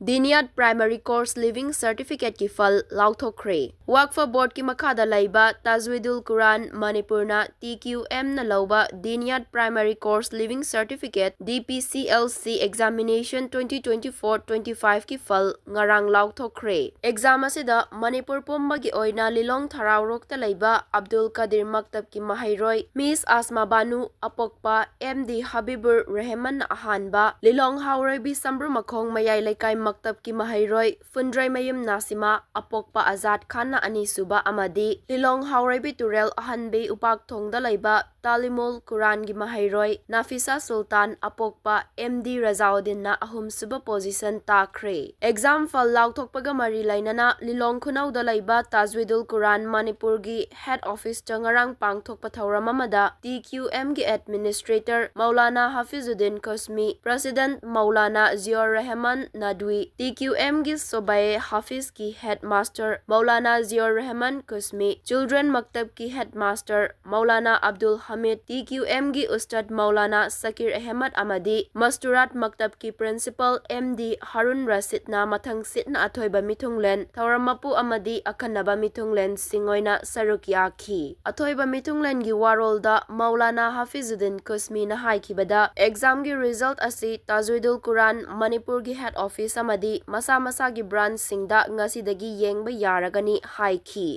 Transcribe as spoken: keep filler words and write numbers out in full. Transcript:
ꯗꯤꯅꯤꯌꯥꯠ primary course living ꯁꯔꯇꯤꯐꯤꯀꯦꯠꯀꯤ ꯐꯜ ꯂꯥꯎꯊꯣꯛꯈ꯭ꯔꯦ꯫ ꯋꯥꯛꯐ ꯕꯣꯔꯗꯀꯤ ꯃꯈꯥꯗ ꯂꯩꯕ ꯇꯥꯖꯋꯤꯗꯨꯜ ꯀꯨꯔꯥꯟ ꯃꯅꯤꯄꯨꯔꯅ ꯇꯤ ꯀ꯭ꯌꯨ ꯑꯦꯝꯅ ꯂꯧꯕ ꯗꯤꯅꯤꯌꯥꯠ primary course leaving certificate, D P C L C, examination twenty twenty four twenty ꯐꯥꯏꯚꯀꯤ ꯐꯜ ꯉꯔꯥꯡ ꯂꯥꯎꯊꯣꯛꯈ꯭ꯔꯦ꯫ ꯑꯦꯛꯖꯥꯝ ꯑꯁꯤꯗ ꯃꯅꯤꯄꯨꯔ ꯄꯨꯝꯕꯒꯤ ꯑꯣꯏꯅ ꯂꯤꯂꯣꯡ ꯊꯔꯥꯎꯔꯣꯛꯇ ꯂꯩꯕ ꯑꯕꯗꯨꯜ ꯀꯗꯤꯔ ꯃꯛꯇꯕꯀꯤ ꯃꯍꯩꯔꯣꯏ ꯃꯤꯁ ꯑꯁꯃꯥ ꯕꯥꯅꯨ, ꯑꯄꯣꯛꯄ ꯑꯦꯝ ꯗꯤ ꯍꯕꯤꯕꯨꯔ ꯔꯦꯍꯃꯟꯅ ꯑꯍꯥꯟꯕ, ꯂꯤꯂꯣꯡ ꯍꯥꯎꯔꯩꯕꯤ ꯁꯝꯕ꯭ꯔꯨ ꯃꯈꯣꯡ ꯃꯌꯥꯏ ꯂꯩꯀꯥꯏ ꯃꯛꯇꯕꯀꯤ ꯃꯍꯩꯔꯣꯏ ꯐꯨꯟꯗ꯭ꯔꯩꯃꯌꯨꯝ ꯅꯥꯁꯤꯃꯥ, ꯑꯄꯣꯛꯄ ꯑꯖꯥꯗ ꯈꯥꯟꯅ ꯑꯅꯤꯁꯨꯕ ꯑꯃꯗꯤ ꯂꯤꯂꯣꯡ ꯍꯥꯎꯔꯩꯕꯤ ꯇꯨꯔꯦꯜ ꯑꯍꯟꯕꯤ ꯎꯄꯥꯛꯊꯣꯡꯗ ꯂꯩꯕ ꯇꯥꯂꯤꯃꯨꯜ ꯀꯨꯔꯥꯟꯒꯤ ꯃꯍꯩꯔꯣꯏ ꯅꯥꯐꯤꯁꯥ ꯁꯨꯜꯇꯥꯟ, ꯑꯄꯣꯛꯄ ꯑꯦꯝ ꯗꯤ ꯔꯖꯥꯎꯗꯤꯟꯅ ꯑꯍꯨꯝꯁꯨꯕ ꯄꯣꯖꯤꯁꯟ ꯇꯥꯈ꯭ꯔꯦ꯫ ꯑꯦꯛꯖꯥꯝ ꯐꯜ ꯂꯥꯎꯊꯣꯛꯄꯒ ꯃꯔꯤ ꯂꯩꯅꯅ ꯂꯤꯂꯣꯡ ꯈꯨꯅꯧꯗ ꯂꯩꯕ ꯇꯥꯖꯋꯤꯗꯨꯜ ꯀꯨꯔꯥꯟ ꯃꯅꯤꯄꯨꯔꯒꯤ ꯍꯦꯗ ꯑꯣꯐꯤꯁꯇ ꯉꯔꯥꯡ ꯄꯥꯡꯊꯣꯛꯄ ꯊꯧꯔꯝ ꯑꯃꯗ ꯇꯤ ꯀ꯭ꯌꯨ ꯑꯦꯝꯒꯤ ꯑꯦꯗꯃꯤꯅꯤꯁꯇ꯭ꯔꯦꯇꯔ ꯃꯧꯂꯥꯅꯥ ꯍꯥꯐꯤꯖꯨꯗꯤꯟ ꯀꯨꯁꯃꯤ, ꯄ꯭ꯔꯁꯤꯗꯦꯟꯠ ꯃꯧꯂꯥꯅꯥ ꯖꯤꯌꯣꯔ ꯔꯦꯍꯃꯟ ꯅꯗꯋꯤ, ꯇꯤ ꯀ꯭ꯌꯨ ꯑꯦꯝꯒꯤ ꯁꯣꯕꯥꯌꯦ ꯍꯥꯐꯤꯖꯀꯤ ꯍꯦꯗ ꯃꯥꯁꯇꯔ ꯃꯧꯂꯥꯅꯥ ꯖꯤꯌꯣꯔ ꯔꯦꯍꯃꯟ ꯀꯨꯁꯃꯤ, ꯆꯤꯜꯗ꯭ꯔꯦꯟ ꯃꯛꯇꯕꯀꯤ ꯍꯦꯗ ꯃꯥꯁꯇꯔ ꯃꯧꯂꯥꯅꯥ ꯑꯕꯗꯨꯜ ꯍꯃꯤꯗ, ꯇꯤ ꯀ꯭ꯌꯨ ꯑꯦꯝꯒꯤ ꯎꯁꯇꯥꯗ ꯃꯧꯂꯥꯅꯥ ꯁꯀꯤꯔ ꯑꯍꯃꯗ ꯑꯃꯗꯤ ꯃꯁꯇꯨꯔꯥꯠ ꯃꯛꯇꯕꯀꯤ ꯄ꯭ꯔꯤꯟꯁꯤꯄꯥꯜ ꯑꯦꯝ ꯗꯤ ꯍꯥꯔꯨꯟ ꯔꯁꯤꯗꯅ ꯃꯊꯪꯁꯤꯠꯅ ꯑꯊꯣꯏꯕ ꯃꯤꯊꯨꯡꯂꯦꯟ, ꯊꯧꯔꯝ ꯃꯄꯨ ꯑꯃꯗꯤ ꯑꯈꯟꯅꯕ ꯃꯤꯊꯨꯡꯂꯦꯟꯁꯤꯡ ꯑꯣꯏꯅ ꯁꯔꯨꯛ ꯌꯥꯈꯤ꯫ ꯑꯊꯣꯏꯕ ꯃꯤꯊꯨꯡꯂꯦꯟꯒꯤ ꯋꯥꯔꯣꯜꯗ ꯃꯧꯂꯥꯅꯥ ꯍꯥꯐꯤꯖꯨꯗꯤꯟ ꯀꯨꯁꯃꯤꯅ ꯍꯥꯏꯈꯤꯕꯗ, ꯑꯦꯛꯖꯥꯝꯒꯤ ꯔꯤꯖꯜꯠ ꯑꯁꯤ ꯇꯥꯖꯨꯏꯗꯨꯜ ꯀꯨꯔꯥꯟ ꯃꯅꯤꯄꯨꯔꯒꯤ ꯍꯦꯗ ꯑꯣꯐꯤꯁ ꯑꯃꯗꯤ ꯃꯁꯥ ꯃꯁꯥꯒꯤ ꯕ꯭ꯔꯥꯟꯆꯁꯤꯡꯗ ꯉꯁꯤꯗꯒꯤ ꯌꯦꯡꯕ ꯌꯥꯔꯒꯅꯤ ꯍꯥꯏꯈꯤ꯫